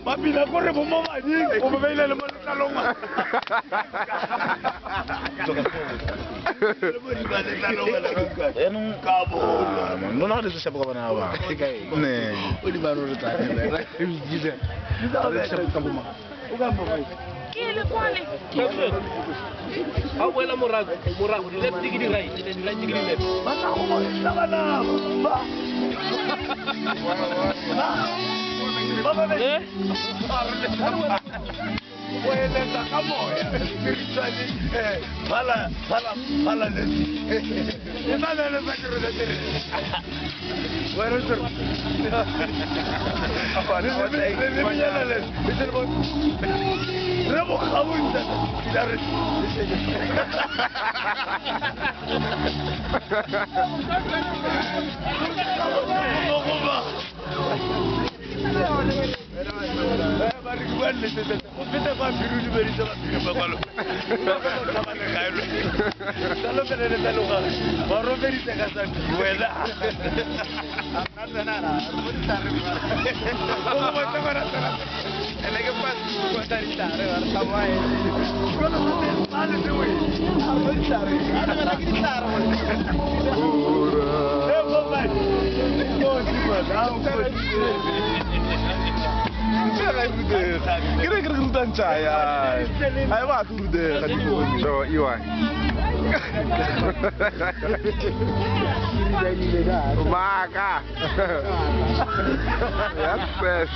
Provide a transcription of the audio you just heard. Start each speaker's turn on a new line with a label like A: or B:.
A: Babila kore bo mo mading o be ile le mo tlalong.
B: Enong ka bo lona le se shapa ka bana ba. Ne. O di ba re tla re. Re shapa ka bo ma. O ka mo.
C: Ke le kwane.
D: Ha boela morago, morago di left ke di right, di right ke di left.
A: Ba tla go mo bana. Ba. Ba. Ba ka moya spiritually phala phala phala le e ba le ba ke re tere wa re tere apa le le le le re bo gabunta la re
E: So, Iwan. Maka. Yes.